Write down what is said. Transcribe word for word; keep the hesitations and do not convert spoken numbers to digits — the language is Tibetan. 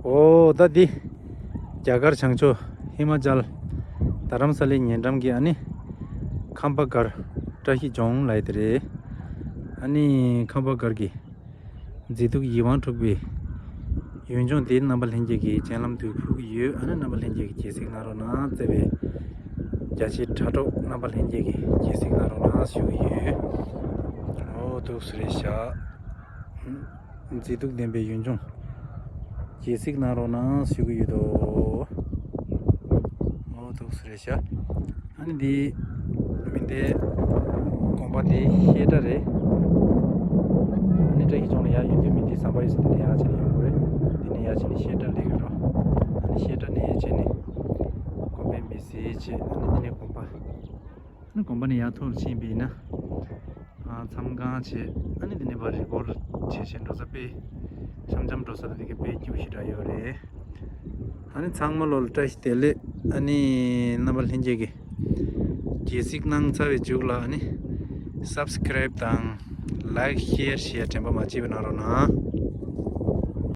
ཨོ་ད་འདི་རྒྱ་གར་བྱང་ཕྱོགས་ཧི་མ་ཅལ་རྡ་རམ་ས་ལའི་ཉེ་འགྲམ་གྱི་ཨ་ནི་ཁམས་པ་སྒར་བཀྲ་ཤིས་ལྗོངས་ལབ་ཡ་དེ་རེད། ཨ་ནི་ཁམས་པ་སྒར་གྱི་མཛེས་སྡུག་ཡིད་དབང་འཕྲོག་པའི་ཡུལ་ལྗོངས་དེ་རྣམ་པ་ལྷན་རྒྱས་ཀྱི་སྤྱན་ལམ་དུ་ཕུལ་གྱི་ཡོད། ཨ་ནི་རྣམ་པ་ལྷན་རྒྱས་ཀྱིས་མཇལ་གཟིགས་གནང་རོགས་གནང་། བརྩེ་བའི་རྒྱ་ཆེའི་དྲ་གྲོགས་རྣམ་པ་ལྷན་རྒྱས་ཀྱིས་མཇལ་གཟིགས་གནང་རོགས་གནང་ཞུ་གི་ཡོད། ཨོ་འདུག་སེ་རེད་ཤག་མཛེས་སྡུག་ལྡན་པའི་ཡུལ་ལྗོངས་མཇལ་གཟིགས་གནང་རོགས་གནང་ཞུ་གི་ཡོད་དོ། ཨོ་འདུག་སེ་རེད་ཤག་ཨ་ནི་འདི་མི་འདི་དགོན་པ་འདི་བཤད་གྲྭ་རེད། ཨ་ནི་བཀྲ་ཤིས་ལྗོངས་ལ་ཡར་ཡོང་དུས་མི་འདི་ཟམ་པ་ཡོད་ས་དེ་ནས་ཡར་བྱས་ནས་ཡོང་དགོས་རེད། འདི་ནས་ཡར་བྱས་ནས་བཤད་གྲྭ་སླེབས་ཡོད་རོ། ཨ་ནི་བཤད་གྲྭ་ནས་ཡར་བྱས་ནས་དགོན་པའི་མི་སེར་བྱས། ཨ་ནི་འདི་ནས་དགོན་པ། ཨ་ནི་དགོན་པ་ནས་ཡར་ཐོག་ཕྱིན་པ་ཡིན་ན། ཨ་མཚམས་ཁང་བྱས། ཨ་ནི་འདི་ནས་ཕར་རི་སྐོར་བྱས་བྱས་འགྲོ་ས་དཔེ། འཆམ་འཆམ་འགྲོ་ས་དེ་ག་དཔེ་སྐྱིད་པོ་ཞེ་དྲག་ཡོད་རེད། ཨ་ནི་ཚང་མ་ལོ་ལ་བཀྲ་ཤིས་བདེ་ལེགས། ཨ་ནི་རྣམ་པ་ལྷན་རྒྱས་ཀྱིས་མཇལ་གཟིགས་གནང་ཚར་བའི་མཇུག་ལ་ཨ་ནི་སབ་སི་ཀེ་རེབ་དང་ལའིཀ་ཤེར་བྱེད་ཡ་དྲན་པ་མ་བརྗེད་པ་གནང་རོགས་གནང་།